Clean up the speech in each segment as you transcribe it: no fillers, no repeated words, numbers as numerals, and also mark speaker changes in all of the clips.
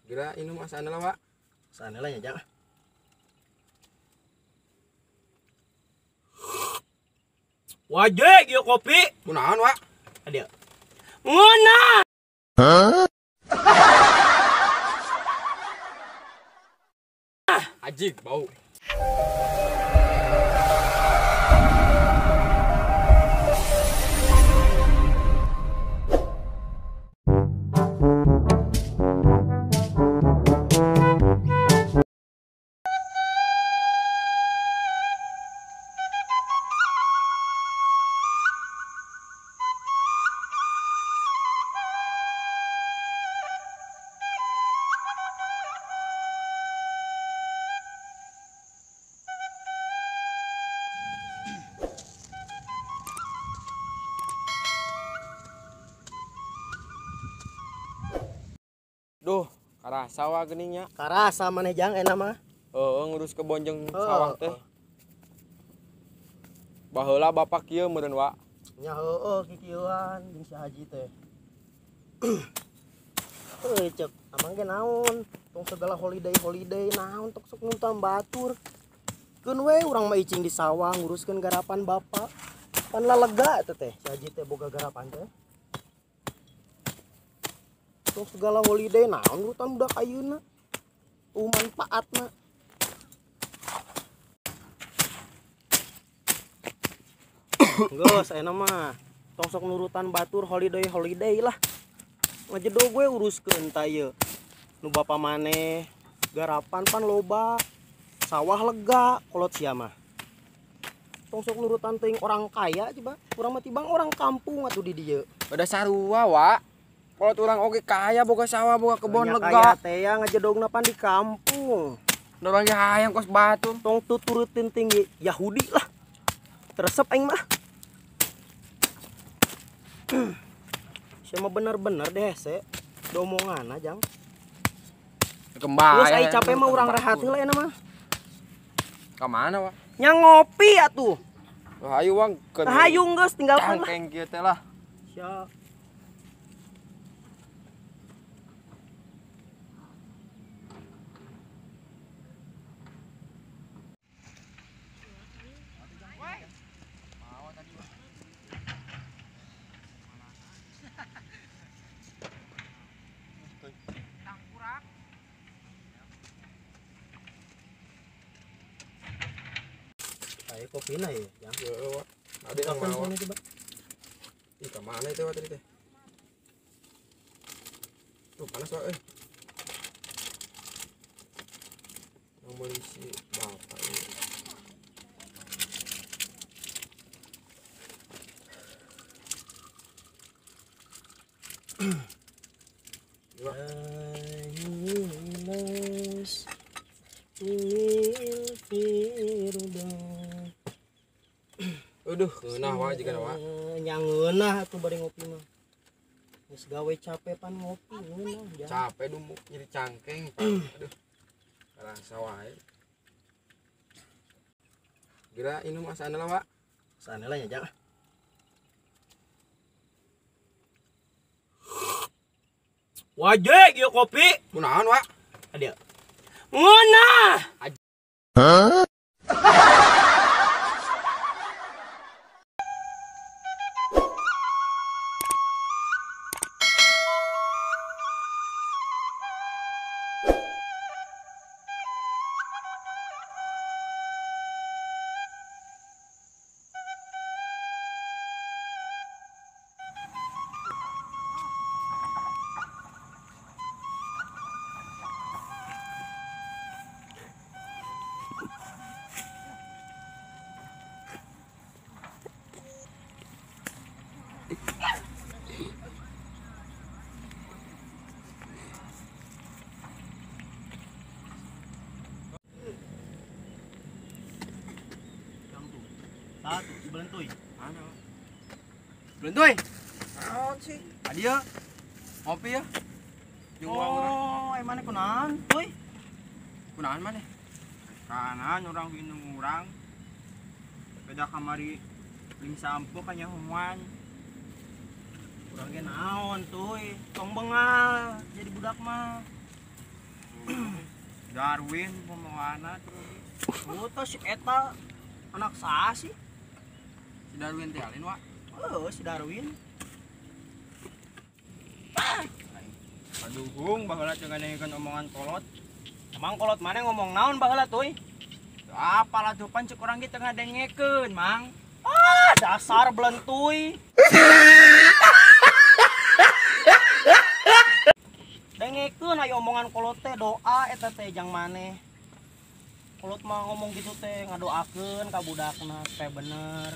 Speaker 1: Gila ini mah asana lah, Wak.
Speaker 2: Asana lah ya, Jang.
Speaker 3: Wajib ieu kopi.
Speaker 1: Kunaon, Wak?
Speaker 2: Adia.
Speaker 3: Ngeunah.
Speaker 1: Hah? Ajig bau. Duh, karasa wa geningnya.
Speaker 2: Karasa maneh Jang enak mah.
Speaker 1: Heeh, ngurus kebon jeung sawah teh. Baheula bapak kieu meureun wa.
Speaker 2: Nya heueuh kikieuan jeung si Haji teh. Heuh cek, amang ge naon? Tong segala holiday-holiday naon tok sok nuntan batur. Keun we urang mah icing di sawah nguruskeun garapan bapak. Pan lalega eta teh, si Haji teh boga garapan teh. Tong segala holiday naon urutan budak ayeuna. Manfaatna. Geus ayeuna mah tong sok nurutan batur holiday holiday lah. Ngajedog we uruskeun ta ieu. Nu bapa maneh garapan pan loba, sawah lega kolot sia mah. Tong sok nurutan teuing orang kaya coba. Urang mah tibang orang kampung atuh di dieu.
Speaker 1: Beda sarua, Wak. Kolot urang oge kaya boga sawah boga kebon lega.
Speaker 2: Kaya teh ya ngajedogna pan di kampung.
Speaker 1: Dorong ge hayang kos batur.
Speaker 2: Tong tuturutin tinggi Yahudi lah. Teresep aing mah. Sia mah bener-bener deh hese. Domongan Jang.
Speaker 1: Kembang.
Speaker 2: Geus ai capek mah urang rehat heula euna mah.
Speaker 1: Ka mana, Wak?
Speaker 2: Nya ngopi atuh.
Speaker 1: Hayu, Wang.
Speaker 2: Hayu geus tinggalkeun lah.
Speaker 1: Cangkeng kieu teh lah.
Speaker 2: Siap. Ayo kopi na ya, Jang.
Speaker 1: Heeh, Wak. Ada yang mau. Ih, ka mana itu Wak tadi teh? Tuh panas, Wak euy. Yang meuli si bapak ini. Aduh, ngeunah wae jiga wa.
Speaker 2: Nya ngeunah atuh bari ngopi mah. Geus gawe capek pan ngopi ngeunah.
Speaker 1: Capek dumuk nyeri cangkeng, Pak. Aduh. Karasa wae. Gila ini mah asana lah, Wak.
Speaker 2: Asana lah ya, Jang.
Speaker 3: Wajib ieu kopi.
Speaker 1: Kunaon, Wak?
Speaker 2: Adia.
Speaker 3: Ngeunah.
Speaker 1: Hah?
Speaker 2: Satu, sebelentuy.
Speaker 1: Mana? Sebelentuy. Naon sih? Adia. Ngopi ya. Jeung
Speaker 2: oh, ai maneh kunaon, tuy?
Speaker 1: Kunaon maneh?
Speaker 4: Kanan urang minum urang. Beda kamari ling sampo kanyahoan.
Speaker 2: Urang ge naon, tuy? Tong bengal jadi budak mah.
Speaker 4: Darwin pemohana tuh.
Speaker 2: Oh, si eta anak saha sih?
Speaker 1: Si Darwin teh alin, Wak.
Speaker 2: Oh, si Darwin.
Speaker 4: Aduhung baheula teu ngadengkeun omongan kolot.
Speaker 2: Emang kolot mana ngomong naon baheula tuy?
Speaker 4: Apalah tuh pan cek urang ge teu ngadengekeun, Mang.
Speaker 2: Ah, dasar belentuy. Dengekeun aya omongan kolot teh doa eta teh jang maneh. Kolot mah ngomong gitu teh ngadoakeun ka budakna supaya bener.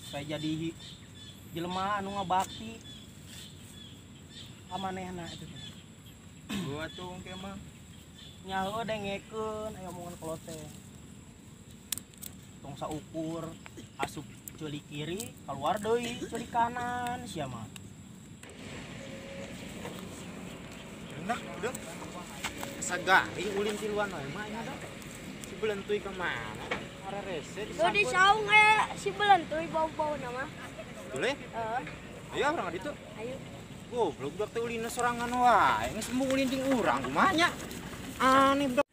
Speaker 2: Supaya jadi jelema anu ngabakti ka manehna eta teh.
Speaker 4: Gua tuh engke mah.
Speaker 2: Nya heueuh dengekeun aya omongan kolot teh. Tong saukur asup ceuli kiri keluar deui ceuli kanan sia mah.
Speaker 4: Enak udah. Asa garing ulin tiluan wae mah nya da. Si belentuy ka mana? Ararese di
Speaker 5: Tuh di saung aya si belentuy bau-bauna mah.
Speaker 4: Boleh?
Speaker 5: Heeh.
Speaker 4: Ayo urang ka ditu.
Speaker 5: Ayo.
Speaker 4: Goblok budak teh ulinna sorangan wae. Geus embung ulin jeung urang kumaha nya? Aneh budak.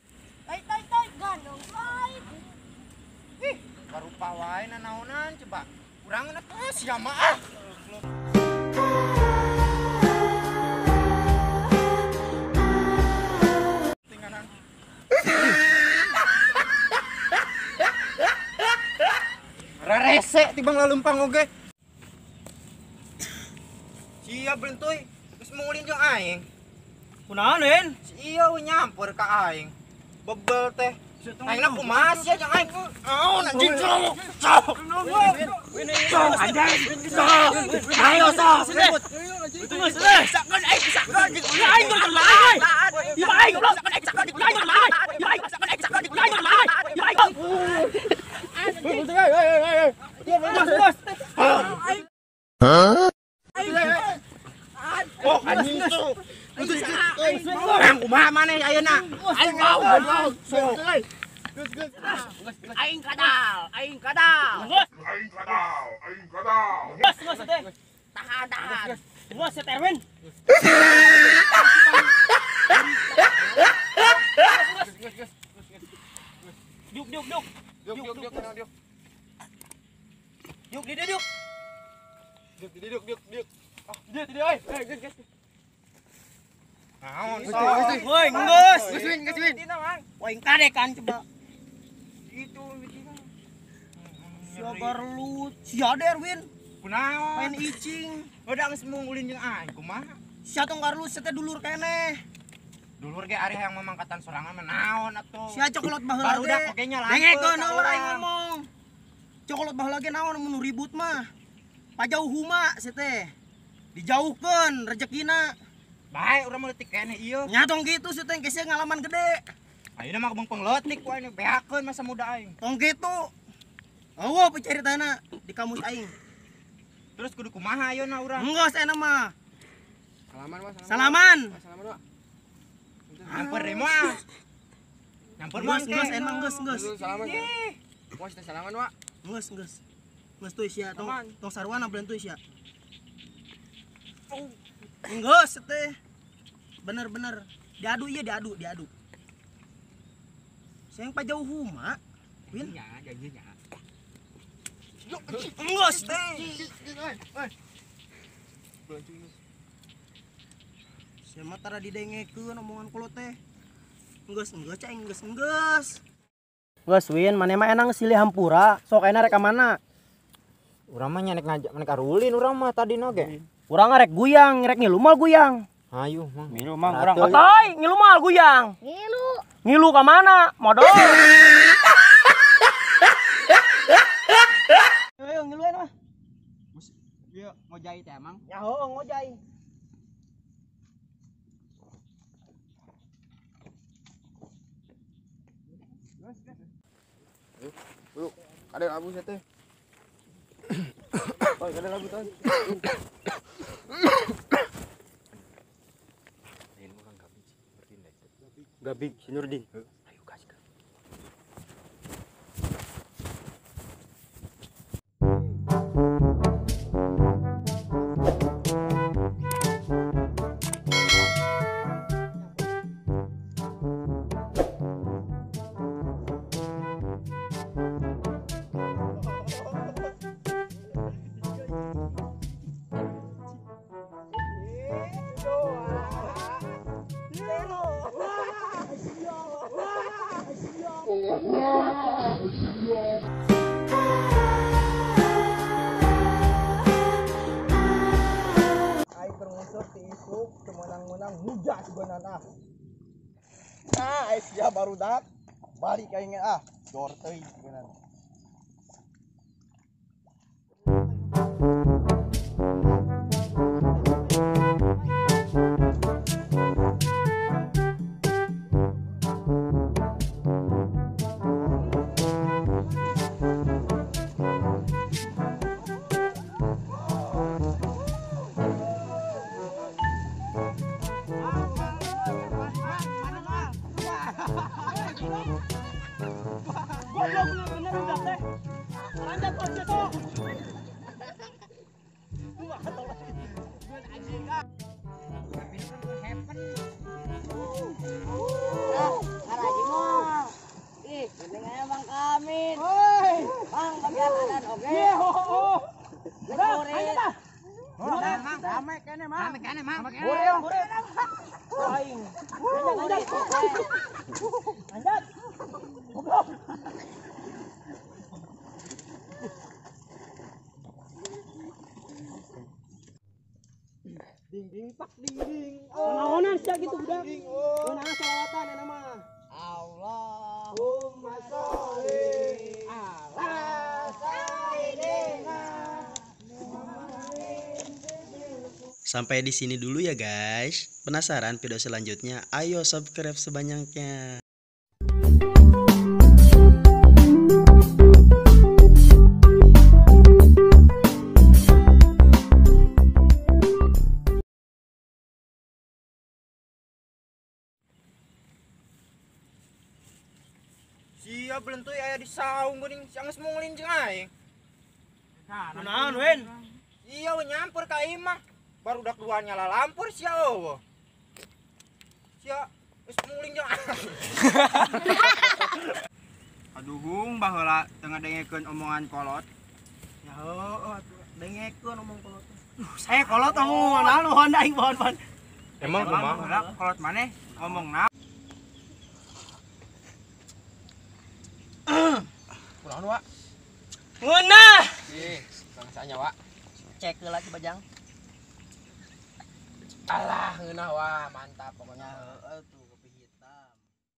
Speaker 5: Tai tai tai gandong wae.
Speaker 4: Ih, barupa wae nanaonan coba. Urang teh sia mah ah. Rarese tibang lalumpang oge. Sia belentuy, geus mungulin jeung aing.
Speaker 2: Kunaon, Win?
Speaker 4: Sia we nyampur ka aing. Bebel teh. Aingna kumaha sia jeung aing? Naon anjing sok. Sok. Sok anjing. Sok. Ayo sok.
Speaker 3: Geus geus. Sakeun aing sakeun. Aing goblok aing. Ieu aing goblok. Aing goblok. Aing aing aing.
Speaker 4: Oh anjing tuh. Urang kumaha maneh ayeuna? Aing mau goblok.
Speaker 3: Aing kadal, aing kadal.
Speaker 6: Aing kadal, aing kadal.
Speaker 3: Geus geus teh. Tahan tahan. Geus teh Erwin. Diuk diuk diuk.
Speaker 1: Diuk diuk diuk diuk.
Speaker 2: Diuk di diuk.
Speaker 1: Diuk diuk diuk diuk. Ah, diuk diuk euy. Geus geus.
Speaker 4: Naon sok.
Speaker 2: Woi, geus.
Speaker 1: Geus win, geus win.
Speaker 2: Woi, kadekan coba.
Speaker 4: Itu mitina.
Speaker 2: Sia garlut, sia Derwin.
Speaker 4: Kunaon?
Speaker 2: Main icing.
Speaker 4: Udah geus mung ulin jeung aing kumaha?
Speaker 2: Sia tong garlut sia teh dulur keneh.
Speaker 4: Dulur ge ari hayang mamangkatan sorangan mah naon atuh.
Speaker 2: Sia cokolot baheula ge.
Speaker 4: Barudak oge nya lampeuh.
Speaker 2: Dengekeun heula aing ngomong. Cokolot baheula ge naon mun ribut mah. Pajauh huma sia teh. Dijauhkeun rezekina.
Speaker 4: Bae urang mah leutik keneh ieu.
Speaker 2: Nya tong kitu sia teh engke sia ngalaman gede.
Speaker 4: Ayeuna mah kebeng pengletik ku aing beakeun masa muda aing.
Speaker 2: Tong kitu. Eueuh pacaritana di kamus aing.
Speaker 4: Terus kudu kumaha ayeuna urang?
Speaker 2: Enggeus ayeuna mah.
Speaker 1: Salaman, Mas.
Speaker 2: Salaman.
Speaker 1: Salaman, Wak.
Speaker 4: Nyamper deh mah. Nyamper mah
Speaker 2: Geus geus ayeuna mah geus geus.
Speaker 1: Salaman. Wah, teh salaman, Wak.
Speaker 2: Geus geus. Geus tuh sia tong tong sarwana belentuy sia. Geus teh. Bener-bener diadu ieu diadu, diadu. Sayang pajauh huma. Win.
Speaker 4: Nya, janjinya.
Speaker 2: Geus teh. Sia mah tara didengekeun omongan kolot teh. Geus geus cai geus geus. Geus Win, maneh mah enang silih hampura. Sok ayeuna rek ka mana?
Speaker 4: Urang mah nya nek ngajak nek arulin urang mah tadina ge.
Speaker 2: Urang rek guyang, rek ngilu mal guyang.
Speaker 4: Hayu mang.
Speaker 1: Ngilu mang urang.
Speaker 2: Otoy, ngilu mal guyang.
Speaker 5: Ngilu.
Speaker 2: Ngilu ka mana? Modal. Ayo ngiluan mah.
Speaker 4: Ieu ngojai teh emang.
Speaker 2: Ya heueuh ngojai.
Speaker 1: Yuk, kade labu sia teh. Toy, kade labu toy. Gabig, si Nurdin. Ayo kasih ke.
Speaker 4: Aing termusuk ti isuk teu meunang-meunang hujah sebenarnya. Ah, aing sia barudak balik aing ah, dor teuing sebenarnya.
Speaker 3: Goblok bener udah teh. Lanjut aja tuh.
Speaker 7: Ih, geuning aya Bang Kamin. Bang, bagian oge. Rame kene, Mang. Rame kene, Mang. Goreng.
Speaker 2: Aing. Lanjut. Lanjut. Goblok.
Speaker 4: Ding ding pak ding ding.
Speaker 2: Naonan sia gitu budak. Naonan selawatan eta mah.
Speaker 4: Allahumma sholli ala sayyidina.
Speaker 2: Sampai di sini dulu ya guys. Penasaran video selanjutnya? Ayo subscribe sebanyaknya.
Speaker 4: Sia belentuy aya di saung geuning, sia geus munglin jeung aing.
Speaker 2: Kunaon, Win?
Speaker 4: Iya we nyampur ka imah. Barudak dua nyala lampur sia eueuh. Sia geus mungling jeung aing. Aduhung baheula teu ngadengekeun omongan kolot.
Speaker 2: Ya heueuh atuh dengekeun omong kolot. Saya kolot omong naon mohon aing mohon mohon.
Speaker 4: Emang kumaha kolot maneh ngomong naon? Kunaon, Wak?
Speaker 2: Ngeunah.
Speaker 1: Ih, bangsanya, Wak.
Speaker 2: Cek heula si Bajang.
Speaker 1: Alah, ngeunah, Wak, mantap pokoknya.
Speaker 2: Heeh